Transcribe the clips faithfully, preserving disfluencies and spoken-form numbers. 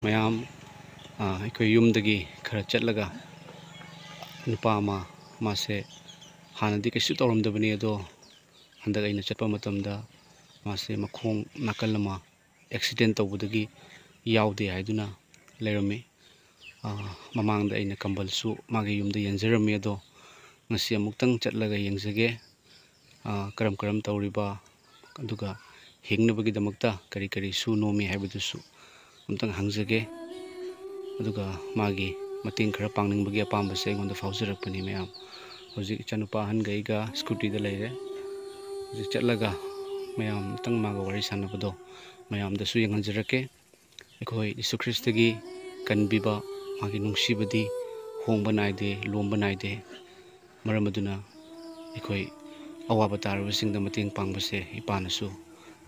ꯃꯌꯥꯝ, ꯑ, ꯑꯩꯈꯣꯏ ꯌꯨꯝꯗꯒꯤ ꯈꯔ ꯆꯠꯂꯒ ꯅꯨꯄꯥ ꯑꯃ, ꯃꯥꯁꯦ ꯍꯥꯟꯅꯗꯤ ꯀꯩꯁꯨ ꯇꯧꯔꯝꯗꯕꯅꯤ, ꯑꯗꯣ ꯍꯟꯗꯛ ꯑꯩꯅ ꯆꯠꯄ ꯃꯇꯝꯗ ꯃꯥꯁꯦ ꯃꯈꯣꯡ ꯅꯥꯀꯜ ꯑꯃ ꯑꯦꯛꯁꯤꯗꯦꯟ ꯇꯧꯕꯗꯒꯤ ꯌꯥꯎꯗꯦ ꯍꯥꯏꯗꯨꯅ ꯂꯩꯔꯝꯃꯤ꯫ ꯑ, ꯃꯃꯥꯡꯗ ꯑꯩꯅ ꯀꯝꯕꯜꯁꯨ ꯃꯥꯒꯤ ꯌꯨꯝꯗ ꯌꯦꯟꯖꯔꯝꯃꯤ, ꯑꯗꯣ ꯉꯁꯤ ꯑꯃꯨꯛꯇꯪ ꯆꯠꯂꯒ ꯌꯦꯡꯖꯒꯦ꯫ ꯑ, ꯀꯔꯝ ꯀꯔꯝ ꯇꯧꯔꯤꯕ, ꯑꯗꯨꯒ ꯍꯤꯡꯅꯕꯒꯤꯗꯃꯛꯇ ꯀꯔꯤ ꯀꯔꯤ ꯁꯨ ꯅꯣꯝꯃꯤ ꯍꯥꯏꯕꯗꯨꯁꯨ ꯑꯝꯇꯪ ꯍꯪꯖꯒꯦ꯫ ꯑꯗꯨꯒ ꯃꯥꯒꯤ ꯃꯇꯦꯡ ꯈꯔ ꯄꯥꯡꯅꯤꯡꯕꯒꯤ ꯑꯄꯥꯝꯕꯁꯦ ꯑꯩꯉꯣꯟꯗ ꯐꯥꯎꯖꯔꯛꯄꯅꯤ ꯃꯌꯥꯝ꯫ ꯍꯧꯖꯤꯛ ꯏꯆꯥꯅꯨꯄꯥ ꯑꯍꯟꯒ ꯑꯩꯒ ꯁ꯭ꯀꯨꯇꯤꯗ ꯂꯩꯔꯦ꯫ ꯍꯧꯖꯤꯛ ꯆꯠꯂꯒ ꯃꯌꯥꯝ ꯑꯝꯇꯪ ꯃꯥꯒ ꯋꯥꯔꯤ ꯁꯥꯟꯅꯕꯗꯣ ꯃꯌꯥꯝꯗꯁꯨ ꯌꯦꯡꯍꯟꯖꯔꯛꯀꯦ꯫ ꯑꯩꯈꯣꯏ ꯖꯤꯁꯨ ꯈ꯭ꯔꯤꯁꯇꯒꯤ ꯀꯟꯕꯤꯕ, ꯃꯥꯒꯤ ꯅꯨꯡꯁꯤꯕꯗꯤ ꯍꯣꯡꯕ ꯅꯥꯏꯗꯦ, ꯂꯣꯝꯕ ꯅꯥꯏꯗꯦ꯫ ꯃꯔꯝ ꯑꯗꯨꯅ ꯑꯩꯈꯣꯏ ꯑꯋꯥꯕ ꯇꯥꯔꯕꯁꯤꯡꯗ ꯃꯇꯦꯡ ꯄꯥꯡꯕꯁꯦ ꯏꯄꯥꯅꯁꯨ,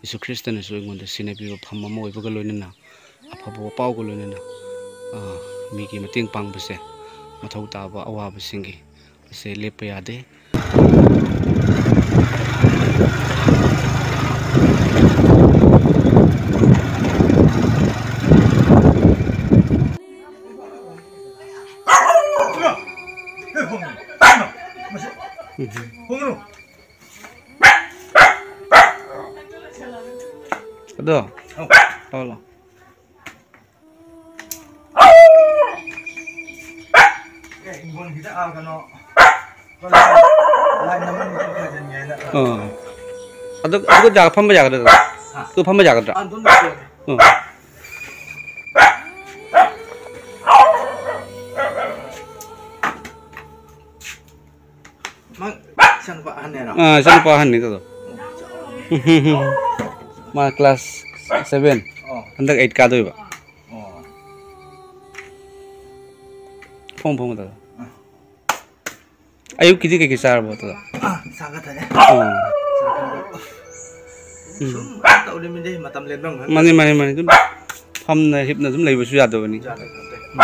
ꯖꯤꯁꯨ ꯈ꯭ꯔꯤꯁꯇꯅꯁꯨ ꯑꯩꯉꯣꯟꯗ ꯁꯤꯟꯅꯕꯤꯕ ꯐꯝ ꯑꯃ ꯑꯣꯏꯕꯒ ꯂꯣꯏꯅꯅ, ꯑꯐꯕ ꯋꯥꯄꯥꯎꯒ ꯂꯣꯏꯅꯅ, ꯑ, ꯃꯤꯒꯤ ꯃꯇꯦꯡ ꯄꯥꯡꯕꯁꯦ, ꯃꯊꯧ ꯇꯥꯕ ꯑꯋꯥꯕꯁꯤꯡꯒꯤ ꯑꯁꯦ ꯂꯦꯞꯄ ꯌꯥꯗꯦ꯫ ꯑꯗꯣ, ꯂꯥꯛꯑꯣ, ꯂꯥꯛꯑꯣ꯫ ꯑꯦ, ꯍꯤꯡꯒꯣꯜꯒꯤꯗ, ꯑꯥ, ꯀꯩꯅꯣ, ꯂꯥꯏꯟ ꯑꯃꯅꯤ ꯈꯔ ꯈꯥꯏꯖꯤꯟꯒꯦ ꯍꯥꯏꯅ꯫ ꯑꯥ꯫ ꯑꯗꯨ, ꯑꯗꯨꯒ ꯖꯒꯥ ꯐꯝꯕ ꯌꯥꯒꯗ꯭ꯔꯥ? ꯍꯥ? ꯑꯗꯨ ꯐꯝꯕ ꯌꯥꯒꯗ꯭ꯔꯥ? ꯑꯥ, ꯑꯗꯨꯝ ꯂꯥꯛꯑꯣ꯫ ꯑꯥ꯫ ꯃꯥ ꯏꯆꯥꯅꯨꯄꯥ ꯑꯍꯟꯅꯦꯔꯣ? ꯑꯥ, ꯏꯆꯥꯅꯨꯄꯥ ꯑꯍꯟꯅꯤ ꯑꯗꯣ꯫ ꯃꯥ class seven꯫ ꯑꯣ꯫ ꯍꯟꯗꯛ eight ꯀꯥꯗꯣꯏꯕ꯫ ꯑꯣ꯫ ꯐꯝ, ꯐꯝ ꯇꯧꯔꯣ꯫ ꯑꯥ꯫ ꯑꯌꯨꯛꯀꯤꯗꯤ ꯀꯩꯀꯩ ꯆꯥꯔꯕꯣ ꯑꯗꯣ? ꯑꯥ, ꯆꯥ ꯈꯔ ꯊꯛꯑꯦ꯫ ꯑꯣ꯫ ꯆꯥ ꯈꯔ꯫ ꯎꯝ꯫ ꯁꯨꯝ ꯇꯧꯔꯤꯃꯤꯗꯤ ꯃꯇꯝ ꯂꯦꯟꯐꯝ ꯈꯪꯗꯦ꯫ ꯃꯥꯅꯤ, ꯃꯥꯅꯤ, ꯃꯥꯅꯤ꯫ ꯑꯗꯨꯝ ꯐꯝꯅ ꯍꯤꯞꯅ ꯑꯗꯨꯝ ꯂꯩꯕꯁꯨ ꯌꯥꯗꯕꯅꯤ꯫ ꯌꯥꯗꯦ, ꯌꯥꯗꯦ꯫ ꯎꯝ꯫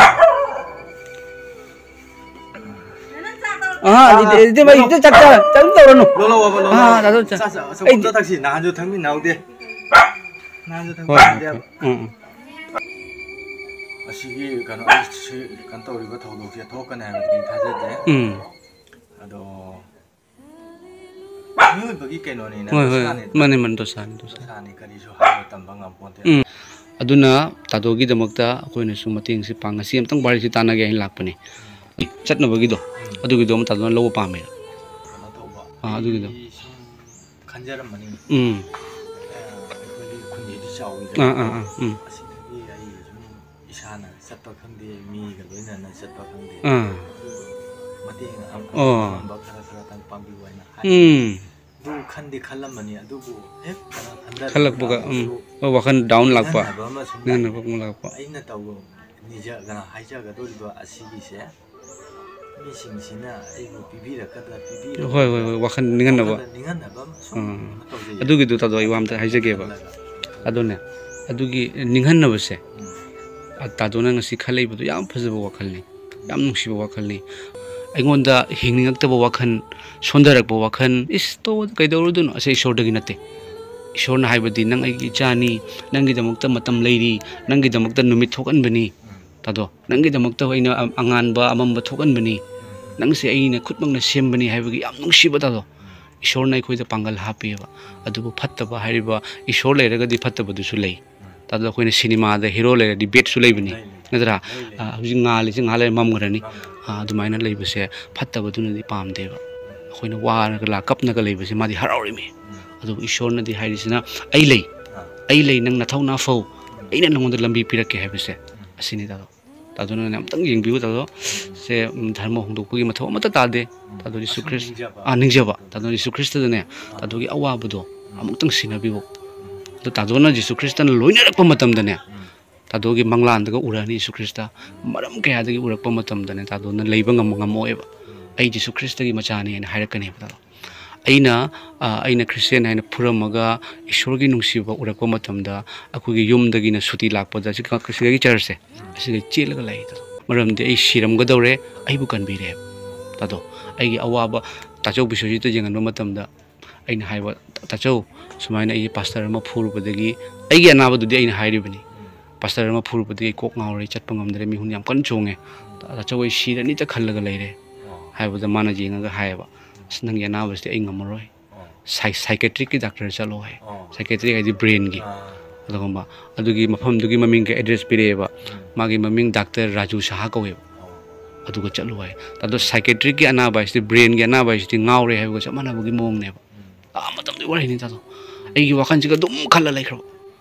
ꯑꯍꯥ, ꯑꯥ, ꯏꯗꯤ, ꯏꯗꯤ, ꯂꯧ, ꯏꯗꯤ ꯆꯠ-, ꯆꯠ-, ꯀꯩꯝ ꯇꯧꯔꯅꯨ꯫ ꯂꯧ, ꯂꯧ, ꯂꯧ, ꯑꯥ, ꯂꯧ꯫ ꯆꯠ-, ꯆꯠ-, ꯆꯥ, ꯆꯥ, ꯑꯩ ꯆꯥ ꯊꯛꯁꯤ꯫ ꯅꯍꯥꯟꯁꯨ ꯊꯛꯃꯤꯟꯅꯍꯧꯗꯦ꯫ ꯅꯍꯥꯟꯁꯨ ꯍꯣꯏ, ꯍꯣꯏ, ꯊꯛꯃꯤꯟꯅꯍꯧꯗꯦꯕ꯫ ꯍꯣꯏ꯫ ꯎꯝ, ꯎꯝ꯫ ꯑꯁꯤꯒꯤ ꯀꯩꯅꯣ, ꯑꯩ ꯁꯤ ꯀꯩꯅꯣ ꯇꯧꯔꯤꯕ ꯊꯧꯗꯣꯛꯁꯦ ꯊꯣꯛꯀꯅꯤ ꯍꯥꯏꯕꯗꯤ ꯑꯩ ꯊꯥꯖꯗꯦ꯫ ꯎꯝ꯫ ꯑꯗꯣ ꯃꯤꯑꯣꯏꯕꯒꯤ ꯀꯩꯅꯣꯅꯤꯅ, ꯍꯣꯏ, ꯍꯣꯏ꯫ ꯗꯣꯁꯥꯅꯤꯗꯅ꯫ ꯃꯥꯅꯦ, ꯃꯥꯅꯦ, ꯗꯣꯁꯥꯅꯤ, ꯗꯣꯁꯥꯅꯤ꯫ ꯗꯣꯁꯥꯅꯤ, ꯀꯔꯤꯁꯨ ꯍꯥꯏꯕ ꯇꯝꯕ ꯉꯝꯄꯣꯟꯇꯦ꯫ ꯎꯝ꯫ ꯑꯗꯨꯅ ꯇꯥꯗꯣꯒꯤꯗꯃꯛꯇ ꯑꯩꯈꯣꯏꯅꯁꯨ ꯃꯇꯦꯡꯁꯦ ꯄꯥꯡ-, ꯉꯁꯤ ꯑꯝꯇꯪ ꯋꯥꯔꯤꯁꯤ ꯇꯥꯟꯅꯒꯦ ꯍꯥꯏꯅ ꯂꯥꯛꯄꯅꯤ꯫ ꯆꯠꯅꯕꯒꯤꯗꯣ, ꯎꯝ꯫ ꯑꯗꯨꯒꯤꯗꯣ ꯑꯃ ꯇꯥꯗꯣꯅ ꯂꯧꯕ ꯄꯥꯝꯃꯦ꯫ ꯀꯩꯅꯣ ꯇꯧꯕ, ꯑꯥ, ꯑꯗꯨꯒꯤꯗꯣ꯫ ꯑꯩ ꯁꯨꯝ ꯈꯟꯖꯔꯝꯕꯅꯤ꯫ ꯎꯝ꯫ ꯑ, ꯑꯩꯈꯣꯏꯒꯤ ꯈꯨꯟꯁꯤꯗꯤ ꯆꯥꯎꯋꯤꯗꯅ꯫ ꯑꯥ, ꯑꯥ, ꯑꯥ, ꯎꯝ꯫ ꯑꯁꯤꯗꯒꯤ ꯑꯩ ꯁꯨꯝ ꯏꯁꯥꯅ ꯆꯠꯄ ꯈꯪꯗꯦ, ꯃꯤꯒ ꯂꯣꯏꯅꯅ ꯆꯠꯄ ꯈꯪꯗꯦ꯫ ꯑꯥ꯫ ꯑꯗꯨ ꯃꯇꯦꯡ ꯑꯃ ꯑꯣ꯫ ꯑꯉꯝꯕ ꯈꯔ ꯈꯔꯇꯪ ꯄꯥꯡꯕꯤꯌꯨ ꯍꯥꯏꯅ ꯍꯥꯏ꯫ ꯎꯝ꯫ ꯑꯗꯨ ꯈꯟꯗꯤ ꯈꯜꯂꯝꯕꯅꯤ, ꯑꯗꯨꯕꯨ ꯍꯦꯛ ꯀꯩꯅꯣ ꯈꯟꯊꯔꯛꯄ ꯈꯜꯂꯛꯄꯒ, ꯎꯝ꯫ ꯀꯥꯟꯗꯁꯨ ꯑꯣ, ꯋꯥꯈꯜ down ꯂꯥꯛꯄ꯫ ꯅꯤꯡꯍꯟꯅꯕ ꯑꯃ ꯁꯨꯝ ꯂꯥꯛꯑꯦ꯫ ꯅꯤꯡꯍꯟꯅꯕ ꯑꯃ ꯂꯥꯛꯄ꯫ ꯑꯩꯅ ꯇꯧꯕ, ꯅꯤꯖ-, ꯀꯩꯅꯣ, ꯍꯥꯏꯖꯒꯗꯧꯔꯤꯕ ꯑꯁꯤꯒꯤꯁꯦ ꯃꯤꯁꯤꯡꯁꯤꯅ ꯑꯩꯕꯨ ꯄꯤꯕꯤꯔꯛꯀꯗ꯭ꯔꯥ, ꯄꯤꯕꯤꯔꯛꯀꯗ꯭ꯔꯥ ꯍꯣꯏ, ꯍꯣꯏ, ꯍꯣꯏ, ꯋꯥꯈꯜ ꯅꯤꯡꯍꯟꯅꯕ꯫ ꯋꯥꯈꯜꯗ ꯅꯤꯡꯍꯟꯅꯕ ꯑꯃ ꯁꯨꯝ ꯎꯝ꯫ ꯀꯩꯅꯣ ꯇꯧꯖꯩꯌꯦ꯫ ꯑꯗꯨꯒꯤꯗꯣ ꯇꯥꯗꯣ ꯑꯩ ꯋꯥ ꯑꯝꯇ ꯑꯗꯨꯒꯤ ꯍꯥꯏꯖꯒꯦꯕ꯫ ꯈꯜꯂꯒ꯫ ꯑꯗꯨꯅꯦ, ꯑꯗꯨꯒꯤ ꯅꯤꯡꯍꯟꯅꯕꯁꯦ, ꯎꯝ꯫ ꯑ, ꯇꯥꯗꯣꯅ ꯉꯁꯤ ꯈꯜꯂꯛꯏꯕꯗꯣ ꯌꯥꯝ ꯐꯖꯕ ꯋꯥꯈꯜꯅꯤ, ꯌꯥꯝ ꯅꯨꯡꯁꯤꯕ ꯋꯥꯈꯜꯅꯤ꯫ ꯑꯩꯉꯣꯟꯗ ꯍꯤꯡꯅꯤꯡꯉꯛꯇꯕ ꯋꯥꯈꯜ, ꯁꯣꯟꯊꯔꯛꯄ ꯋꯥꯈꯜ, "ꯏꯁ, ꯇꯣꯛꯑꯣ, ꯀꯩꯗꯧꯔꯨꯗꯣꯏꯅꯣ?" ꯑꯁꯤ ꯏꯁꯣꯔꯗꯒꯤ ꯅꯠꯇꯦ꯫ ꯏꯁꯣꯔꯅ ꯍꯥꯏꯕꯗꯤ, "ꯅꯪ ꯑꯩꯒꯤ ꯏꯆꯥꯅꯤ, ꯅꯪꯒꯤꯗꯃꯛꯇ ꯃꯇꯝ ꯂꯩꯔꯤ, ꯅꯪꯒꯤꯗꯃꯛꯇ ꯅꯨꯃꯤꯠ ꯊꯣꯛꯍꯟꯕꯅꯤ꯫ ꯎꯝ꯫ ꯇꯥꯗꯣ, ꯅꯪꯒꯤꯗꯃꯛꯇ ꯑꯩꯅ ꯑ-, ꯑꯉꯥꯟꯕ ꯑꯃꯝꯕ ꯊꯣꯛꯍꯟꯕꯅꯤ꯫ ꯎꯝ꯫ ꯅꯪꯁꯦ ꯑꯩꯅ ꯈꯨꯠꯃꯛꯅ ꯁꯦꯝꯕꯅꯤ" ꯍꯥꯏꯕꯒꯤ ꯌꯥꯝ ꯅꯨꯡꯁꯤꯕ, ꯇꯥꯗꯣ꯫ ꯎꯝ꯫ ꯏꯁꯣꯔꯅ ꯑꯩꯈꯣꯏꯗ ꯄꯥꯡꯒꯜ ꯍꯥꯞꯄꯤꯑꯕ꯫ ꯑꯗꯨꯕꯨ ꯐꯠꯇꯕ ꯍꯥꯏꯔꯤꯕ, ꯏꯁꯣꯔ ꯂꯩꯔꯒꯗꯤ ꯐꯠꯇꯕꯗꯨꯁꯨ ꯂꯩ꯫ ꯎꯝ꯫ ꯇꯥꯗꯣ, ꯑꯩꯈꯣꯏꯅ ꯁꯤꯅꯦꯃꯥꯗ ꯍꯤꯔꯣ ꯂꯩꯔꯗꯤ ꯕꯦꯠꯁꯨ ꯂꯩꯕꯅꯤ, ꯂꯩ, ꯂꯩ꯫ ꯅꯠꯇ꯭ꯔꯥ? ꯂꯩ, ꯂꯩ꯫ ꯑ, ꯍꯧꯖꯤꯛ ꯉꯥꯜꯂꯤꯁꯦ ꯉꯥꯏꯍꯥꯛ ꯂꯩꯔ ꯃꯝꯈ꯭ꯔꯅꯤ꯫ ꯃꯝꯈ꯭ꯔꯅꯤ꯫ ꯑ, ꯑꯗꯨꯃꯥꯏꯅ ꯂꯩꯕꯁꯦ ꯐꯠꯇꯕꯗꯨꯅꯗꯤ ꯄꯥꯝꯗꯦꯕ꯫ ꯎꯝ꯫ ꯑꯩꯈꯣꯏꯅ ꯋꯥꯔꯒ ꯂꯥ-, ꯀꯞꯅꯒ ꯂꯩꯕꯁꯦ ꯃꯥꯗꯤ ꯍꯔꯥꯎꯔꯤꯃꯤ꯫ ꯎꯝ꯫ ꯑꯗꯨꯕꯨ ꯏꯁꯣꯔꯅꯗꯤ ꯍꯥꯏꯔꯤꯁꯤꯅ, "ꯑꯩ ꯂꯩ, ꯑꯥ꯫ ꯑꯩ ꯂꯩ, ꯅꯪ ꯅꯊꯧꯅꯥ ꯐꯧ, ꯎꯝ꯫ ꯑꯩꯅ ꯅꯉꯣꯟꯗ ꯂꯝꯕꯤ ꯄꯤꯔꯛꯀꯦ" ꯍꯥꯏꯕꯁꯦ꯫ ꯎꯝ꯫ ꯑꯁꯤꯅꯤ, ꯇꯥꯗꯣ꯫ ꯇꯥꯗꯣꯅꯅꯦ ꯑꯝꯇꯪ ꯌꯦꯡꯕꯤꯌꯨ, ꯇꯥꯗꯣ꯫ ꯎꯝ꯫ ꯁꯦ, ꯎꯝ, ꯙꯔꯃ ꯍꯣꯡꯗꯣꯛꯄꯒꯤ ꯃꯊꯧ ꯑꯃꯠꯇ ꯇꯥꯗꯦ꯫ ꯎꯝ꯫ ꯇꯥꯗꯣ ꯖꯤꯁꯨ ꯑꯁꯨꯝ ꯈ꯭ꯔꯤꯁ-, ꯅꯤꯡꯖꯕ꯫ ꯑꯥ, ꯅꯤꯡꯖꯕ꯫ ꯇꯥꯗꯣ ꯖꯤꯁꯨ ꯈ꯭ꯔꯤꯁꯇꯗꯅꯦ, ꯑꯥ꯫ ꯇꯥꯗꯣꯒꯤ ꯑꯋꯥꯕꯗꯣ ꯎꯝ꯫ ꯑꯃꯨꯛꯇꯪ ꯁꯤꯟꯅꯕꯤꯌꯨ꯫ ꯎꯝ꯫ ꯑꯗꯣ ꯇꯥꯗꯣꯅ ꯖꯤꯁꯨ ꯈ꯭ꯔꯤꯁꯇꯅ ꯂꯣꯏꯅꯔꯛꯄ ꯃꯇꯝꯗꯅꯦ, ꯎꯝ꯫ ꯇꯥꯗꯣꯒꯤ ꯃꯪꯂꯥꯟꯗꯒ ꯎꯔꯛꯑꯅꯤ ꯖꯤꯁꯨ ꯈ꯭ꯔꯤꯁꯇ꯫ ꯃꯔꯝ ꯀꯌꯥꯗꯒꯤ ꯎꯔꯛꯄ ꯃꯇꯝꯗꯅꯦ, ꯇꯥꯗꯣꯅ ꯂꯩꯕ ꯉꯝꯃ-, ꯉꯝꯃꯛꯑꯣꯏꯕ꯫ ꯎꯝ꯫ "ꯑꯩ ꯖꯤꯁꯨ ꯈ꯭ꯔꯤꯁꯇꯒꯤ ꯃꯆꯥꯅꯤ" ꯍꯥꯏꯅ ꯍꯥꯏꯔꯛꯀꯅꯦꯕ, ꯇꯥꯗꯣ꯫ ꯑꯩꯅ, ꯑ, ꯑꯩꯅ ꯈ꯭ꯔꯤꯁꯇꯤꯌꯥꯟ ꯍꯥꯏꯅ ꯐꯨꯔꯝꯃꯒ ꯏꯁꯣꯔꯒꯤ ꯅꯨꯡꯁꯤꯕ ꯎꯔꯛꯄ ꯃꯇꯝꯗ, ꯑꯩꯈꯣꯏꯒꯤ ꯌꯨꯝꯗꯒꯤꯅ ꯁꯨꯇꯤ ꯂꯥꯛꯄꯗ ꯁꯤ-, ꯁꯤꯗꯒꯤ ꯆꯔꯆꯁꯦ, ꯑꯁꯤꯗ ꯆꯦꯜꯂꯒ ꯂꯥꯛꯏ, ꯇꯥꯗꯣ꯫ ꯃꯔꯝꯗꯤ ꯑꯩ ꯁꯤꯔꯝꯒꯗꯧꯔꯦ, ꯑꯩꯕꯨ ꯀꯟꯕꯤꯔꯦ, ꯇꯥꯗꯣ꯫ ꯑꯩꯒꯤ ꯑꯋꯥꯕ ꯇꯥꯆꯧ ꯕꯤꯁ꯭ꯋꯖꯤꯠꯇ ꯌꯦꯡꯍꯟꯕ ꯃꯇꯝꯗ ꯑꯩꯅ ꯍꯥꯏꯕ, "ꯇꯥꯆꯧ, ꯁꯨꯃꯥꯏꯅ ꯑꯩꯒꯤ ꯄꯥꯁꯇꯔ ꯑꯃ ꯐꯨꯔꯨꯕꯗꯒꯤ ꯑꯩꯒꯤ ꯑꯅꯥꯕꯗꯨꯗꯤ ꯑꯩꯅ ꯍꯥꯏꯔꯤꯕꯅꯤ, ꯄꯥꯁꯇꯔ ꯑꯃ ꯐꯨꯔꯨꯕꯗꯒꯤ ꯑꯩ ꯀꯣꯛ ꯉꯥꯎꯔꯦ, ꯆꯠꯄ ꯉꯝꯗ꯭ꯔꯦ, ꯃꯤꯍꯨꯟ ꯌꯥꯝ ꯀꯟꯅ ꯆꯣꯡꯉꯦ꯫ "ꯇꯥꯆꯧ, ꯑꯩ ꯁꯤꯔꯅꯤꯇ ꯈꯜꯂꯒ ꯂꯩꯔꯦ" ꯍꯥꯏꯕꯗ ꯃꯥꯅ ꯌꯦꯡꯉꯒ ꯍꯥꯏꯌꯦꯕ, "ꯑꯁ, ꯅꯪꯒꯤ ꯑꯅꯥꯕꯁꯤꯗꯤ ꯑꯩ ꯉꯝꯃꯔꯣꯏ꯫ ꯁꯥꯏ-, psychiatricꯀꯤ ꯗꯥꯛꯇꯔ ꯆꯠꯂꯣ" ꯍꯥꯏ꯫ Psychiatric ꯍꯥꯏꯗꯤ brainꯒꯤ꯫ ꯑꯗꯨꯒꯨꯝꯕ꯫ ꯑꯗꯨꯒꯤ ꯃꯐꯝꯗꯨꯒꯤ ꯃꯃꯤꯡꯒ address ꯄꯤꯔꯛꯑꯦꯕ꯫ ꯃꯥꯒꯤ ꯃꯃꯤꯡ ꯗꯥꯛꯇꯔ ꯔꯥꯖꯨ ꯁꯍꯥ ꯀꯧꯋꯦꯕ꯫ ꯑꯗꯨꯒ ꯆꯠꯂꯨ ꯍꯥꯏ꯫ ꯑꯗꯣ psychiatricꯀꯤ ꯑꯅꯥꯕ ꯍꯥꯏꯁꯤꯗꯤ, brainꯒꯤ ꯑꯅꯥꯕ ꯍꯥꯏꯁꯤꯗꯤ ꯉꯥꯎꯔꯦ ꯍꯥꯏꯕꯒ ꯆꯞ ꯃꯥꯟꯅꯕꯒꯤ ꯃꯑꯣꯡꯅꯦꯕ꯫ ꯑꯥ ꯃꯇꯝꯗꯨꯒꯤ ꯋꯥꯔꯤꯅꯤ ꯇꯥꯗꯣ꯫ ꯑꯩꯒꯤ ꯋꯥꯈꯜꯁꯤꯒ ꯑꯗꯨꯝ ꯈꯜꯂ ꯂꯩꯈ꯭ꯔꯕ꯫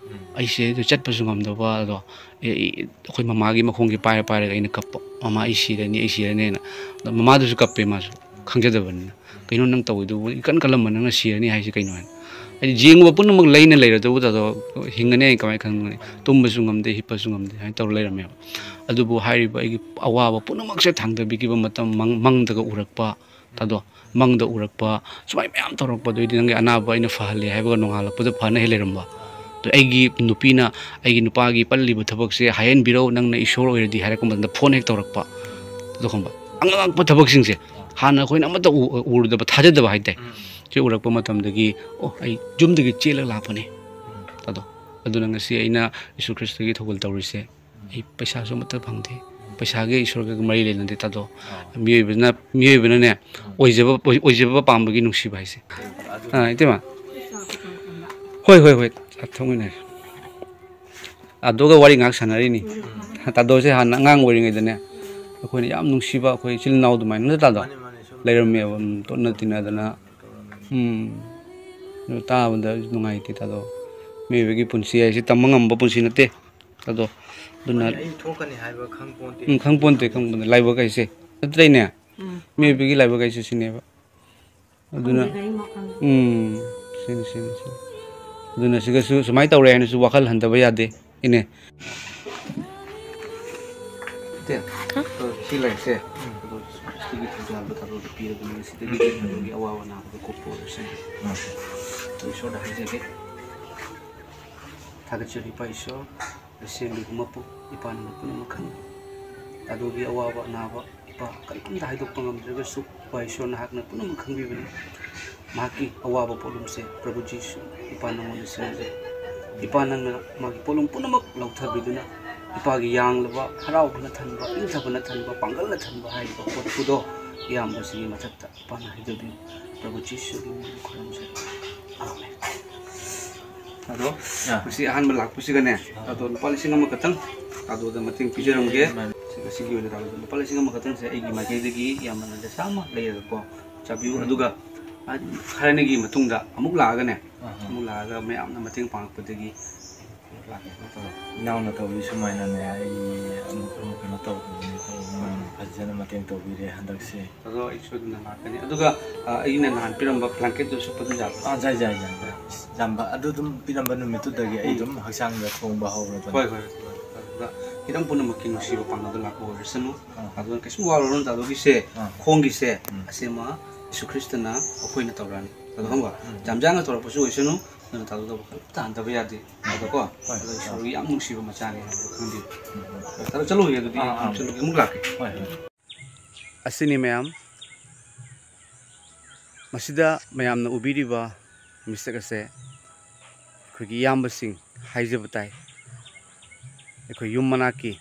ꯑꯩꯁꯦ ꯑꯗꯨ ꯆꯠꯄꯁꯨ ꯉꯝꯗꯕ, ꯑꯗꯣ ꯑꯦ, ꯑꯩ, ꯑꯩꯈꯣꯏ ꯃꯃꯥꯒꯤ ꯃꯈꯣꯡꯁꯦ ꯄꯥꯏꯔ ꯄꯥꯏꯔꯒ ꯑꯩꯅ ꯀꯞꯄ, "ꯃꯃꯥ, ꯑꯩ ꯁꯤꯔꯅꯤ, ꯑꯩ ꯁꯤꯔꯅꯤꯅ"꯫ ꯑꯗꯣ ꯃꯃꯥꯗꯨꯁꯨ ꯀꯞꯄꯦ, ꯃꯥꯁꯨ ꯈꯪꯖꯗꯕꯅꯤꯅ꯫ "ꯀꯩꯅꯣ ꯅꯪ ꯇꯧꯔꯤꯗꯨꯕꯨ? ꯏꯀꯟ ꯀꯜꯂꯝꯕ ꯅꯪꯅ ꯁꯤꯔꯅꯤ ꯍꯥꯏꯁꯦ ꯀꯩꯅꯣ?" ꯍꯥꯏꯅ꯫ ꯍꯥꯏꯗꯤ ꯌꯦꯡꯉꯨꯕ ꯄꯨꯝꯅꯃꯛ ꯂꯩꯅ ꯂꯩꯔꯗꯨꯕꯨ ꯇꯥꯗꯣ, ꯍꯤꯡꯒꯅꯤ ꯍꯥꯏꯅ ꯀꯃꯥꯏꯅ ꯈꯪꯒꯅꯤ? ꯇꯨꯝꯕꯁꯨ ꯉꯝꯗꯦ, ꯍꯤꯞꯄꯁꯨ ꯉꯝꯗꯦ, ꯍꯥꯏꯅ ꯇꯧꯔ ꯂꯩꯔꯝꯃꯦꯕ꯫ ꯑꯗꯨꯕꯨ ꯍꯥꯏꯔꯤꯕ ꯑꯩꯒꯤ ꯑꯋꯥꯕ ꯄꯨꯝꯅꯃꯛꯁꯦ ꯊꯥꯡꯗꯕꯤꯈꯤꯕ ꯃꯇꯝ, ꯃꯪ-, ꯃꯪꯗꯒ ꯎꯔꯛꯄ, ꯇꯥꯗꯣ, ꯃꯪꯗ ꯎꯔꯛꯄ, ꯁꯨꯃꯥꯏ ꯃꯌꯥꯝ ꯇꯧꯔꯛꯄꯗꯩꯗꯤ ꯅꯪꯒꯤ ꯑꯅꯥꯕ ꯑꯩꯅ ꯐꯍꯜꯂꯦ ꯍꯥꯏꯕꯒ ꯅꯣꯡꯉꯥꯜꯂꯛꯄꯗ ꯐꯅ ꯍꯦꯛ ꯂꯩꯔꯝꯕ꯫ ꯑꯗꯣ ꯑꯩꯒꯤ ꯅꯨꯄꯤꯅ ꯑꯩꯒꯤ ꯅꯨꯄꯥꯒꯤ ꯄꯜꯂꯤꯕ ꯊꯕꯛꯁꯦ ꯍꯥꯏꯍꯟꯕꯤꯔꯧ, ꯅꯪꯅ ꯏꯁꯣꯔ ꯑꯣꯏꯔꯗꯤ ꯍꯥꯏꯔꯛꯄ ꯃꯇꯝꯗ ꯐꯣꯟ ꯍꯦꯛ ꯇꯧꯔꯛꯄ꯫ ꯑꯗꯨꯒꯨꯝꯕ ꯑꯉꯛꯄ ꯊꯕꯛꯁꯤꯡꯁꯦ ꯍꯥꯟꯅ ꯑꯩꯈꯣꯏꯅ ꯑꯃꯠꯇ ꯎ-, ꯎꯔꯨꯗꯕ, ꯊꯥꯖꯗꯕ ꯍꯥꯏꯇꯥꯔꯦ꯫ ꯁꯤ ꯎꯔꯛꯄ ꯃꯇꯝꯗꯒꯤ, "ꯑꯣ, ꯑꯩ ꯌꯨꯝꯗꯒꯤ ꯆꯦꯜꯂꯒ ꯂꯥꯛꯄꯅꯦ" ꯑꯗꯣ꯫ ꯑꯗꯨꯅ ꯉꯁꯤ ꯑꯩꯅ ꯌꯤꯁꯨ ꯈ꯭ꯔꯤꯁꯇꯒꯤ ꯊꯧꯒꯜ ꯇꯧꯔꯤꯁꯦ꯫ ꯑꯩ ꯄꯩꯁꯥꯁꯨ ꯑꯃꯠꯇ ꯐꯪꯗꯦ꯫ ꯄꯩꯁꯥꯒ ꯏꯁꯣꯔꯒ ꯃꯔꯤ ꯂꯩꯅꯗꯦ ꯇꯥꯗꯣ꯫ ꯃꯤꯑꯣꯏꯕꯅ, ꯃꯤꯑꯣꯏꯕꯅꯅꯦ, ꯑꯣꯏꯖꯕ, ꯑꯣꯏ-, ꯑꯣꯏꯖꯕ ꯄꯥꯝꯕꯒꯤ ꯅꯨꯡꯁꯤꯕ ꯍꯥꯏꯁꯦ꯫ ꯑꯥ, ꯏꯇꯩꯃ꯫ ꯍꯣꯏ, ꯍꯣꯏ, ꯍꯣꯏ꯫ ꯆꯥꯛ ꯊꯣꯡꯃꯤꯟꯅꯔꯦ꯫ ꯑꯗꯨꯒ ꯋꯥꯔꯤ ꯉꯥꯏꯍꯥꯛ ꯁꯥꯟꯅꯔꯤꯅꯤ꯫ ꯇꯥꯗꯣꯁꯦ ꯍꯥꯟꯅ ꯑꯉꯥꯡ ꯑꯣꯏꯔꯤꯉꯩꯗꯅꯦ, ꯑꯩꯈꯣꯏꯅ ꯌꯥꯝ ꯅꯨꯡꯁꯤꯕ, ꯑꯩꯈꯣꯏ ꯏꯆꯤꯜ ꯏꯅꯥꯎ ꯑꯗꯨꯃꯥꯏꯅ ꯅꯠꯇ꯭ꯔꯥ ꯇꯥꯗꯣ? ꯂꯩꯔꯝꯃꯦꯕ, ꯎꯝ, ꯇꯣꯠꯅ ꯇꯤꯟꯅꯗꯅ꯫ ꯎꯝ꯫ ꯑꯗꯨ ꯇꯥꯕꯗ ꯅꯨꯡꯉꯥꯏꯇꯦ ꯇꯥꯗꯣ꯫ ꯃꯤꯑꯣꯏꯕꯒꯤ ꯄꯨꯟꯁꯤ ꯍꯥꯏꯁꯦ ꯇꯝꯕ ꯉꯝꯕ ꯄꯨꯟꯁꯤ ꯅꯠꯇꯦ꯫ ꯑꯗꯣ, ꯑꯗꯨꯅ ꯃꯥꯅꯦ, ꯑꯩ ꯊꯣꯛꯀꯅꯤ ꯍꯥꯏꯕ ꯈꯪ ꯄꯣꯟꯇꯦ꯫ ꯎꯝ, ꯈꯪ ꯄꯣꯟꯇꯦ, ꯈꯪ ꯄꯣꯟꯇꯦ꯫ ꯂꯥꯏꯕꯛ ꯍꯥꯏꯁꯦ꯫ ꯅꯠꯇ꯭ꯔ ꯏꯅꯦ? ꯎꯝ꯫ ꯃꯤꯑꯣꯏꯕꯒꯤ ꯂꯥꯏꯕꯛ ꯍꯥꯏꯁꯦ ꯁꯤꯅꯦꯕ꯫ ꯑꯗꯨꯅ, ꯈꯪꯗꯦꯗ, ꯑꯩ ꯃꯈꯜ꯫ ꯎꯝ, ꯁꯤꯅꯤ, ꯁꯤꯅꯤ, ꯁꯤꯅꯤ꯫ ꯑꯗꯨꯅ ꯁꯤꯒꯁꯨ ꯁꯨꯃꯥꯏꯅ ꯇꯧꯔꯦ ꯍꯥꯏꯅꯁꯨ ꯋꯥꯈꯜ ꯍꯟꯊꯕ ꯌꯥꯗꯦ, ꯏꯅꯦ꯫ ꯏꯇꯦ, ꯍꯥ? ꯑ, ꯁꯤ ꯂꯩꯔꯤꯁꯦ, ꯑꯗꯣ ꯁꯤꯒꯤ ꯊꯧꯖꯥꯜꯗꯣ ꯊꯥꯗꯣꯛꯑꯒ ꯄꯤꯔꯕꯅꯤꯅ ꯁꯤꯗꯒꯤ ꯑꯗꯨꯒꯤ ꯑꯋꯥꯕ ꯅꯥꯕꯗꯣ ꯀꯣꯛꯄ ꯑꯣꯏꯔꯁꯅꯨ꯫ ꯑꯗꯣ ꯏꯁꯣꯔꯗ ꯍꯥꯏꯖꯒꯦ꯫ ꯊꯥꯒꯠꯆꯔꯤ ꯏꯄꯥ ꯏꯁꯣꯔ, ꯑꯁꯦꯡꯕꯒꯤ ꯃꯄꯨ, ꯏꯄꯥ ꯅꯪꯅ ꯄꯨꯝꯅꯃꯛ ꯈꯪꯏ꯫ ꯇꯥꯗꯣꯒꯤ ꯑꯋꯥꯕ ꯑꯅꯥꯕ ꯏꯄꯥ ꯀꯔꯤꯒꯨꯝꯗ ꯍꯥꯏꯗꯣꯛꯄ ꯉꯝꯗ꯭ꯔꯒꯁꯨ, ꯏꯄꯥ ꯏꯁꯣꯔ ꯅꯍꯥꯛꯅ ꯄꯨꯝꯅꯃꯛ ꯈꯪꯕꯤꯕꯅꯤ꯫ ꯃꯍꯥꯛꯀꯤ ꯑꯋꯥꯕ ꯄꯣꯠꯂꯨꯝꯁꯦ ꯄ꯭ꯔꯚꯨ ꯖꯤꯁꯨ ꯏꯄꯥ ꯅꯪꯉꯣꯟꯗ ꯁꯤꯟꯅꯖꯩ꯫ ꯏꯄꯥ, ꯅꯪꯅ ꯃꯥꯒꯤ ꯄꯣꯠꯂꯨꯝ ꯄꯨꯝꯅꯃꯛ ꯂꯧꯊꯕꯤꯗꯨꯅ ꯏꯄꯥꯒꯤ ꯌꯥꯡꯂꯕ, ꯍꯔꯥꯎꯕꯅ ꯊꯟꯕ, ꯏꯪꯊꯕꯅ ꯊꯟꯕ, ꯄꯥꯡꯒꯜꯅ ꯊꯟꯕ ꯍꯥꯏꯔꯤꯕ ꯄꯣꯠꯇꯨꯗꯣ ꯏꯌꯥꯝꯕꯁꯤꯒꯤ ꯃꯊꯛꯇ ꯏꯄꯥꯅ ꯍꯩꯖꯕꯤꯌꯨ꯫ ꯄ꯭ꯔꯚꯨ ꯖꯤꯁꯨꯒꯤ ꯃꯤꯡꯗ ꯈꯨꯔꯨꯝꯖꯔꯤ꯫ ꯑꯥꯃꯦꯟ꯫ ꯑꯗꯣ ꯑꯥ꯫ ꯉꯁꯤ ꯑꯍꯥꯟꯕ ꯂꯥꯛꯄꯁꯤꯒꯅꯦ, ꯑꯥ꯫ ꯑꯗꯣ ꯂꯨꯄꯥ ꯂꯤꯁꯤꯡ ꯑꯃꯈꯛꯇꯪ ꯑꯗꯨꯗ ꯃꯇꯦꯡ ꯄꯤꯖꯔꯝꯒꯦ꯫ ꯃꯥꯅꯤ꯫ ꯉꯁꯤꯒꯤ ꯑꯣꯏꯅ ꯇꯥꯕꯗ ꯂꯨꯄꯥ ꯂꯤꯁꯤꯡ ꯑꯃꯈꯛꯇꯪꯁꯦ ꯑꯩꯒꯤ ꯃꯥꯏꯀꯩꯗꯒꯤ ꯏꯌꯥꯝꯕꯅ ꯗꯁꯥ ꯑꯃ ꯂꯩꯔꯒꯀꯣ ꯆꯥꯕꯤꯌꯨ꯫ ꯎꯝ꯫ ꯑꯗꯨꯒ ꯈꯔꯅꯤꯒꯤ ꯃꯇꯨꯡꯗ ꯑꯃꯨꯛ ꯂꯥꯛꯑꯒꯅꯦ, ꯑꯥ꯫ ꯑꯃꯨꯛ ꯂꯥꯛꯑꯒ ꯃꯌꯥꯝꯅ ꯃꯇꯦꯡ ꯄꯥꯡꯉꯛꯄꯗꯒꯤ ꯂꯥꯛꯀꯦ꯫ ꯏꯅꯥꯎꯅ ꯇꯧꯔꯤ ꯁꯨꯃꯥꯏꯅꯅꯦ, ꯑꯩ ꯑꯃꯨꯛ, ꯑꯃꯨꯛ ꯀꯩꯅꯣ ꯇꯧꯕꯅꯤ, ꯐꯖꯅ ꯃꯇꯦꯡ ꯇꯧꯕꯤꯔꯦ ꯍꯟꯗꯛꯁꯦ꯫ ꯑꯗꯣ ꯑꯩ ꯁꯣꯏꯗꯅ ꯂꯥꯛꯀꯅꯤ꯫ ꯑꯗꯨꯒ, ꯑ, ꯑꯩꯅ ꯅꯍꯥꯟ ꯄꯤꯔꯝꯕ ꯕ꯭ꯂꯥꯡꯀꯦꯠꯇꯨ ꯁꯨꯞꯄꯗꯤ ꯌꯥꯕ꯭ꯔꯥ? ꯑꯥ, ꯌꯥꯏ, ꯌꯥꯏ, ꯌꯥꯏ, ꯌꯥꯏ꯫ ꯌꯥꯝꯕ ꯑꯗꯨ ꯑꯗꯨꯝ ꯄꯤꯔꯝꯕ ꯅꯨꯃꯤꯠꯇꯨꯗꯒꯤ ꯑꯩ ꯎꯝ꯫ ꯑꯗꯨꯝ ꯍꯛꯆꯥꯡꯗ ꯊꯣꯡꯕ ꯍꯧꯔꯕꯅꯤ꯫ ꯍꯣꯏ, ꯍꯣꯏ꯫ ꯑꯗꯨꯗ ꯍꯤꯔꯝ ꯄꯨꯝꯅꯃꯛꯀꯤ ꯅꯨꯡꯁꯤꯕ ꯄꯥꯡꯒꯜꯗ ꯂꯥꯛꯄ ꯑꯣꯏꯔꯁꯅꯨ꯫ ꯑꯥ꯫ ꯑꯗꯨꯅ ꯀꯩꯁꯨ ꯋꯥꯔꯨꯔꯅꯨ ꯇꯥꯗꯣꯒꯤꯁꯦ꯫ ꯑꯥ꯫ ꯈꯣꯡꯒꯤꯁꯦ ꯎꯝ꯫ ꯑꯁꯦꯝꯃ ꯌꯤꯁꯨ ꯈ꯭ꯔꯤꯁꯇꯅ ꯑꯩꯈꯣꯏꯅ ꯇꯧꯔꯛꯑꯅꯤ꯫ ꯑꯗꯣ ꯈꯪꯕ꯭ꯔꯥ? ꯎꯝ꯫ ꯌꯥꯝ ꯌꯥꯡꯅ ꯇꯧꯔꯛꯄꯁꯨ ꯑꯣꯏꯁꯅꯨ, ꯑꯗꯨꯅ ꯇꯥꯗꯣꯗꯕ ꯀꯔꯤꯝꯇ ꯍꯟꯊꯕ ꯌꯥꯗꯦ꯫ ꯑꯗꯣꯀꯣ, ꯍꯣꯏ꯫ ꯑꯗꯣ ꯏꯁꯣꯔꯒꯤ ꯌꯥꯝ ꯅꯨꯡꯁꯤꯕ ꯃꯆꯥꯅꯤ ꯍꯥꯏꯕꯗꯣ ꯈꯪꯕꯤꯌꯨ꯫ ꯎꯝ, ꯎꯝ꯫ ꯇꯥꯗꯣ ꯆꯠꯂꯨꯈꯤꯒꯦ ꯑꯗꯨꯗꯤ, ꯑꯥ, ꯑꯥ꯫ ꯆꯠꯂꯨꯒꯦ, ꯑꯃꯨꯛ ꯂꯥꯛꯀꯦ꯫ ꯍꯣꯏ, ꯍꯣꯏ꯫ ꯑꯁꯤꯅꯤ ꯃꯌꯥꯝ, ꯃꯁꯤꯗ ꯃꯌꯥꯝꯅ ꯎꯕꯤꯔꯤꯕ ꯃꯤꯁꯛ ꯑꯁꯦ ꯑꯩꯈꯣꯏꯒꯤ ꯏꯌꯥꯝꯕꯁꯤꯡ ꯍꯥꯏꯖꯕ ꯇꯥꯏ꯫ ꯑꯩꯈꯣꯏ ꯌꯨꯝ ꯃꯅꯥꯛꯀꯤ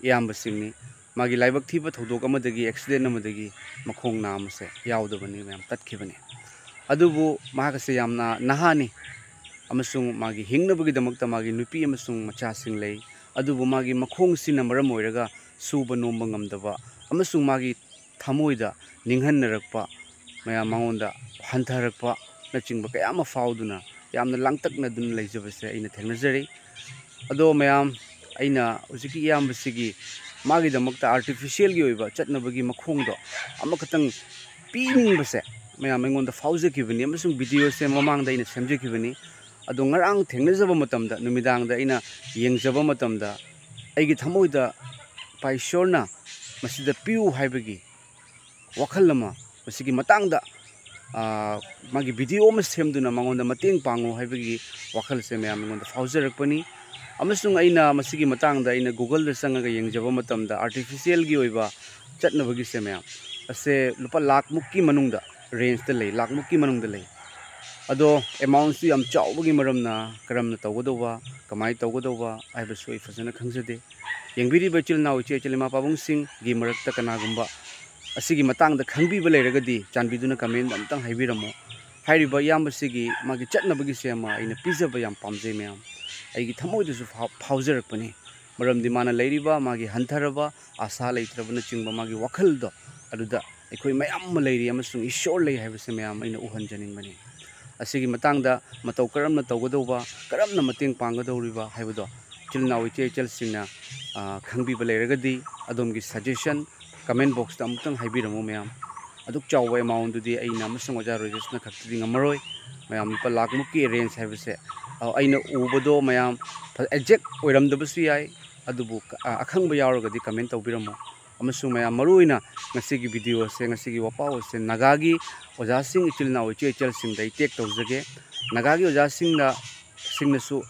ꯏꯌꯥꯝꯕꯁꯤꯡꯅꯤ꯫ ꯃꯥꯒꯤ ꯂꯥꯏꯕꯛ ꯊꯤꯕ ꯊꯧꯗꯣꯛ ꯑꯃꯗꯒꯤ, ꯑꯦꯛꯁꯤꯗꯦꯟ ꯑꯃꯗꯒꯤ ꯃꯈꯣꯡ ꯅꯥꯝꯃꯁꯦ ꯌꯥꯎꯗꯕꯅꯤ ꯃꯌꯥꯝ, ꯇꯠꯈꯤꯕꯅꯤ꯫ ꯑꯗꯨꯕꯨ ꯃꯍꯥꯛ ꯑꯁꯦ ꯌꯥꯝꯅ ꯅꯍꯥꯅꯤ ꯑꯃꯁꯨꯡ ꯃꯥꯒꯤ ꯍꯤꯡꯅꯕꯒꯤꯗꯃꯛꯇ ꯃꯥꯒꯤ ꯅꯨꯄꯤ ꯑꯃꯁꯨꯡ ꯃꯆꯥꯁꯤꯡ ꯂꯩ꯫ ꯑꯗꯨꯕꯨ ꯃꯥꯒꯤ ꯃꯈꯣꯡꯁꯤꯅ ꯃꯔꯝ ꯑꯣꯏꯔꯒ ꯁꯨꯕ ꯅꯣꯝꯕ ꯉꯝꯗꯕ ꯑꯃꯁꯨꯡ ꯃꯥꯒꯤ ꯊꯃꯣꯏꯗ ꯅꯤꯡꯍꯟꯅꯔꯛꯄ ꯃꯌꯥꯝ, ꯃꯉꯣꯟꯗ ꯍꯟꯊꯔꯛꯄꯅꯆꯤꯡꯕ ꯀꯌꯥ ꯑꯃ ꯐꯥꯎꯗꯨꯅ ꯌꯥꯝꯅ ꯂꯥꯡꯇꯛꯅꯗꯨꯅ ꯂꯩꯖꯕꯁꯦ ꯑꯩꯅ ꯊꯦꯡꯅꯖꯔꯤ꯫ ꯑꯗꯣ ꯃꯌꯥꯝ, ꯑꯩꯅ ꯍꯧꯖꯤꯛꯀꯤ ꯏꯌꯥꯝꯕꯁꯤꯒꯤ, ꯃꯥꯒꯤꯗꯃꯛꯇ ꯑꯥꯔꯇꯤꯐꯤꯁꯤꯌꯦꯜꯒꯤ ꯑꯣꯏꯕ ꯆꯠꯅꯕꯒꯤ ꯃꯈꯣꯡꯗꯣ ꯑꯃꯈꯛꯇꯪ ꯄꯤꯅꯤꯡꯕꯁꯦ ꯃꯌꯥꯝ ꯑꯩꯉꯣꯟꯗ ꯐꯥꯎꯖꯈꯤꯕꯅꯤ, ꯑꯃꯁꯨꯡ ꯚꯤꯗꯤꯑꯣꯁꯦ ꯃꯃꯥꯡꯗ ꯑꯩꯅ ꯁꯦꯝꯖꯈꯤꯕꯅꯤ꯫ ꯑꯗꯣ ꯉꯔꯥꯡ ꯊꯦꯡꯅꯖꯕ ꯃꯇꯝꯗ, ꯅꯨꯃꯤꯗꯥꯡꯗ ꯑꯩꯅ ꯌꯦꯡꯖꯕ ꯃꯇꯝꯗ, ꯑꯩꯒꯤ ꯊꯃꯣꯏꯗ ꯏꯄꯥ ꯏꯁꯣꯔꯅ ꯃꯁꯤꯗ ꯄꯤꯌꯨ ꯍꯥꯏꯕꯒꯤ ꯋꯥꯈꯜ ꯑꯃ, ꯃꯁꯤꯒꯤ ꯃꯇꯥꯡꯗ, ꯑꯥ, ꯃꯥꯒꯤ ꯚꯤꯗꯤꯑꯣ ꯑꯃ ꯁꯦꯝꯗꯨꯅ ꯃꯉꯣꯟꯗ ꯃꯇꯦꯡ ꯄꯥꯡꯉꯨ ꯍꯥꯏꯕꯒꯤ ꯋꯥꯈꯜꯁꯦ ꯃꯌꯥꯝ ꯑꯩꯉꯣꯟꯗ ꯐꯥꯎꯖꯔꯛꯄꯅꯤ꯫ ꯑꯃꯁꯨꯡ ꯑꯩꯅ ꯃꯁꯤꯒꯤ ꯃꯇꯥꯡꯗ ꯑꯩꯅ Google-ꯗ ꯆꯪꯉꯒ ꯌꯦꯡꯖꯕ ꯃꯇꯝꯗ, ꯑꯥꯔꯇꯤꯐꯤꯁꯤꯌꯦꯜꯒꯤ ꯑꯣꯏꯕ ꯆꯠꯅꯕꯒꯤꯁꯦ ꯃꯌꯥꯝ ꯑꯁꯦ ꯂꯨꯄꯥ ꯂꯥꯈ ꯃꯨꯛꯀꯤ ꯃꯅꯨꯡꯗ, ꯔꯦꯟꯖꯇ ꯂꯩ, ꯂꯥꯈ ꯃꯨꯛꯀꯤ ꯃꯅꯨꯡꯗ ꯂꯩ꯫ ꯑꯗꯣ amountꯁꯨ ꯌꯥꯝ ꯆꯥꯎꯕꯒꯤ ꯃꯔꯝꯅ ꯀꯔꯝꯅ ꯇꯧꯒꯗꯧꯕ, ꯀꯃꯥꯏꯅ ꯇꯧꯒꯗꯧꯕ ꯍꯥꯏꯕꯁꯨ ꯑꯩ ꯐꯖꯅ ꯈꯪꯖꯗꯦ꯫ ꯌꯦꯡꯕꯤꯔꯤꯕ ꯏꯆꯤꯜ ꯏꯅꯥꯎ, ꯏꯆꯦ ꯏꯆꯜ, ꯏꯃꯥ ꯄꯥꯕꯨꯡꯁꯤꯡꯒꯤ ꯃꯔꯛꯇ ꯀꯅꯥꯒꯨꯝꯕ ꯑꯁꯤꯒꯤ ꯃꯇꯥꯡꯗ ꯈꯪꯕꯤꯕ ꯂꯩꯔꯒꯗꯤ ꯆꯥꯟꯕꯤꯗꯨꯅ comment ꯑꯝꯇꯪ ꯍꯥꯏꯕꯤꯔꯝꯃꯣ꯫ ꯍꯥꯏꯔꯤꯕ ꯏꯌꯥꯝꯕꯁꯤꯒꯤ ꯃꯥꯒꯤ ꯆꯠꯅꯕꯒꯤꯁꯦ ꯑꯃ ꯑꯩꯅ ꯄꯤꯖꯕ ꯌꯥꯝ ꯄꯥꯝꯖꯩ ꯃꯌꯥꯝ꯫ ꯑꯩꯒꯤ ꯊꯃꯣꯏꯗꯁꯨ ꯐꯥꯎ-, ꯐꯥꯎꯖꯔꯛꯄꯅꯤ꯫ ꯃꯔꯝꯗꯤ ꯃꯥꯅ ꯂꯩꯔꯤꯕ ꯃꯥꯒꯤ ꯍꯟꯊꯔꯕ, ꯑꯥꯁꯥ ꯂꯩꯇ꯭ꯔꯕꯅꯆꯤꯡꯕ ꯃꯥꯒꯤ ꯋꯥꯈꯜꯗꯣ ꯑꯗꯨꯗ ꯑꯩꯈꯣꯏ ꯃꯌꯥꯝ ꯑꯃ ꯂꯩꯔꯤ ꯑꯃꯁꯨꯡ ꯏꯁꯣꯔ ꯂꯩ ꯍꯥꯏꯕꯁꯦ ꯃꯌꯥꯝ ꯑꯩꯅ ꯎꯍꯟꯖꯅꯤꯡꯕꯅꯤ꯫ ꯑꯁꯤꯒꯤ ꯃꯇꯥꯡꯗ ꯃꯇꯧ ꯀꯔꯝꯅ ꯇꯧꯒꯗꯧꯕ, ꯀꯔꯝꯅ ꯃꯇꯦꯡ ꯄꯥꯡꯒꯗꯧꯔꯤꯕ ꯍꯥꯏꯕꯗꯣ ꯏꯆꯤꯜ ꯏꯅꯥꯎ ꯏꯆꯦ ꯏꯆꯜꯁꯤꯡꯅ, ꯑ, ꯈꯪꯕꯤꯕ ꯂꯩꯔꯒꯗꯤ ꯑꯗꯣꯝꯒꯤ suggestion comment boxꯇ ꯑꯃꯨꯛꯇꯪ ꯍꯥꯏꯕꯤꯔꯝꯃꯨ ꯃꯌꯥꯝ꯫ ꯑꯗꯨꯛ ꯆꯥꯎꯕ amountꯗꯨꯗꯤ ꯑꯩꯅ ꯑꯃꯁꯨꯡ ꯑꯣꯖꯥ ꯔꯣꯖꯦꯁꯅ ꯈꯛꯇꯗꯤ ꯉꯝꯃꯔꯣꯏ꯫ ꯃꯌꯥꯝ ꯂꯨꯄꯥ ꯂꯥꯈꯃꯨꯛꯀꯤ range ꯍꯥꯏꯕꯁꯦ, ꯑ, ꯑꯩꯅ ꯎꯕꯗꯣ ꯃꯌꯥꯝ ꯐ-, exact ꯑꯣꯏꯔꯝꯗꯕꯁꯨ ꯌꯥꯏ, ꯑꯗꯨꯕꯨ, ꯑ, ꯑꯈꯪꯕ ꯌꯥꯎꯔꯒꯗꯤ comment ꯇꯧꯕꯤꯔꯝꯃꯣ꯫ ꯑꯃꯁꯨꯡ ꯃꯌꯥꯝ ꯃꯔꯨꯑꯣꯏꯅ ꯉꯁꯤꯒꯤ video ꯑꯁꯦ, ꯉꯁꯤꯒꯤ ꯋꯥꯄꯥꯎ ꯑꯁꯦ ꯅꯥꯒꯥꯒꯤ ꯑꯣꯖꯥꯁꯤꯡ, ꯏꯆꯤꯜ ꯏꯅꯥꯎ, ꯏꯆꯦ ꯏꯆꯜꯁꯤꯡꯗ ꯑꯩ tag ꯇꯧꯖꯒꯦ꯫ ꯅꯥꯒꯥꯒꯤ ꯑꯣꯖꯥꯁꯤꯡꯅ, ꯁꯤꯡꯅꯁꯨ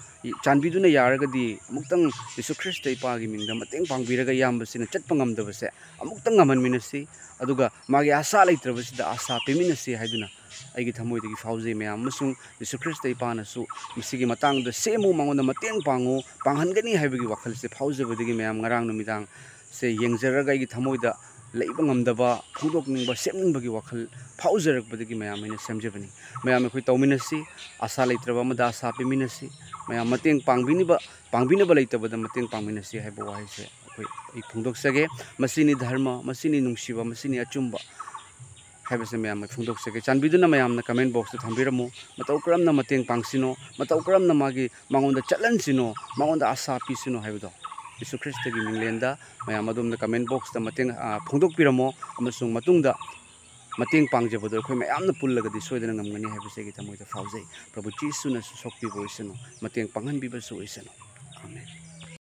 ꯆꯥꯟꯕꯤꯗꯨꯅ ꯌꯥꯔꯒꯗꯤ ꯑꯃꯨꯛꯇꯪ ꯌꯤꯁꯨ ꯈ꯭ꯔꯤꯁꯇ ꯏꯄꯥꯒꯤ ꯃꯤꯡꯗ ꯃꯇꯦꯡ ꯄꯥꯡꯕꯤꯔꯒ ꯏꯌꯥꯝꯕꯁꯤꯅ ꯆꯠꯄ ꯉꯝꯗꯕꯁꯦ ꯑꯃꯨꯛꯇꯪ ꯉꯝꯍꯟꯃꯤꯟꯅꯁꯤ, ꯑꯗꯨꯒ ꯃꯥꯒꯤ ꯑꯥꯁꯥ ꯂꯩꯇ꯭ꯔꯕꯁꯤꯗ ꯑꯥꯁꯥ ꯄꯤꯃꯤꯟꯅꯁꯤ ꯍꯥꯏꯗꯨꯅ ꯑꯩꯒꯤ ꯊꯃꯣꯏꯗꯒꯤ ꯐꯥꯎꯖꯩ ꯃꯌꯥꯝ꯫ ꯑꯃꯁꯨꯡ ꯌꯤꯁꯨ ꯈ꯭ꯔꯤꯁꯇ ꯏꯄꯥꯅꯁꯨ ꯃꯁꯤꯒꯤ ꯃꯇꯥꯡꯗ ꯁꯦꯝꯃꯨ, ꯃꯉꯣꯟꯗ ꯃꯇꯦꯡ ꯄꯥꯡꯉꯨ, ꯄꯥꯡꯍꯟꯒꯅꯤ ꯍꯥꯏꯕꯒꯤ ꯋꯥꯈꯜꯁꯦ ꯐꯥꯎꯖꯕꯗꯒꯤ ꯃꯌꯥꯝ ꯉꯔꯥꯡ ꯅꯨꯃꯤꯗꯥꯡ ꯁꯦ ꯌꯦꯡꯖꯔꯒ ꯑꯩꯒꯤ ꯊꯃꯣꯏꯗ ꯂꯩꯕ ꯉꯝꯗꯕ, ꯐꯣꯡꯗꯣꯛꯅꯤꯡꯕ, ꯁꯦꯝꯅꯤꯡꯕꯒꯤ ꯋꯥꯈꯜ ꯐꯥꯎꯖꯔꯛꯄꯗꯒꯤ ꯃꯌꯥꯝ ꯑꯩꯅ ꯁꯦꯝꯖꯕꯅꯤ꯫ ꯃꯌꯥꯝ ꯑꯩꯈꯣꯏ ꯇꯧꯃꯤꯟꯅꯁꯤ, ꯑꯥꯁꯥ ꯂꯩꯇ꯭ꯔꯕ ꯑꯃꯗ ꯑꯥꯁꯥ ꯄꯤꯃꯤꯟꯅꯁꯤ, ꯃꯌꯥꯝ ꯃꯇꯦꯡ ꯄꯥꯡꯕꯤꯅꯕ, ꯄꯥꯡꯕꯤꯅꯕ ꯂꯩꯇꯕꯗ ꯃꯇꯦꯡ ꯄꯥꯡꯃꯤꯟꯅꯁꯤ ꯍꯥꯏꯕ ꯋꯥꯍꯩꯁꯦ ꯑꯩꯈꯣꯏ, ꯑꯩ ꯐꯣꯡꯗꯣꯛꯆꯒꯦ꯫ ꯃꯁꯤꯅꯤ ꯙꯔꯃ, ꯃꯁꯤꯅꯤ ꯅꯨꯡꯁꯤꯕ, ꯃꯁꯤꯅꯤ ꯑꯆꯨꯝꯕ ꯍꯥꯏꯕꯁꯦ ꯃꯌꯥꯝ ꯑꯩ ꯐꯣꯡꯗꯣꯛꯆꯒꯦ꯫ ꯆꯥꯟꯕꯤꯗꯨꯅ ꯃꯌꯥꯝꯅ comment boxꯇ ꯊꯝꯕꯤꯔꯝꯃꯨ꯫ ꯃꯇꯧ ꯀꯔꯝꯅ ꯃꯇꯦꯡ ꯄꯥꯡꯁꯤꯅꯣ, ꯃꯇꯧ ꯀꯔꯝꯅ ꯃꯥꯒꯤ, ꯃꯉꯣꯟꯗ ꯆꯠꯍꯟꯁꯤꯅꯣ, ꯃꯉꯣꯟꯗ ꯑꯥꯁꯥ ꯄꯤꯁꯤꯅꯣ ꯍꯥꯏꯕꯗꯣ ꯌꯤꯁꯨ ꯈ꯭ꯔꯤꯁꯇꯒꯤ ꯃꯤꯡꯂꯦꯟꯗ ꯃꯌꯥꯝ ꯑꯗꯣꯝꯅ comment boxꯇ ꯃꯇꯦꯡ, ꯑ, ꯐꯣꯡꯗꯣꯛꯄꯤꯔꯝꯃꯣ꯫ ꯑꯃꯁꯨꯡ ꯃꯇꯨꯡꯗ ꯃꯇꯦꯡ ꯄꯥꯡꯖꯕꯗꯣ ꯑꯩꯈꯣꯏ ꯃꯌꯥꯝꯅ ꯄꯨꯜꯂꯒꯗꯤ ꯁꯣꯏꯗꯅ ꯉꯝꯒꯅꯤ ꯍꯥꯏꯕꯁꯦ ꯑꯩꯒꯤ ꯊꯃꯣꯏꯗ ꯐꯥꯎꯖꯩ꯫ ꯄ꯭ꯔꯚꯨ ꯖꯤꯁꯨꯅꯁꯨ ꯁꯣꯛꯄꯤꯕ ꯑꯣꯏꯁꯅꯨ, ꯃꯇꯦꯡ ꯄꯥꯡꯍꯟꯕꯤꯕꯁꯨ ꯑꯣꯏꯁꯅꯨ꯫ ꯑꯥꯃꯦꯟ꯫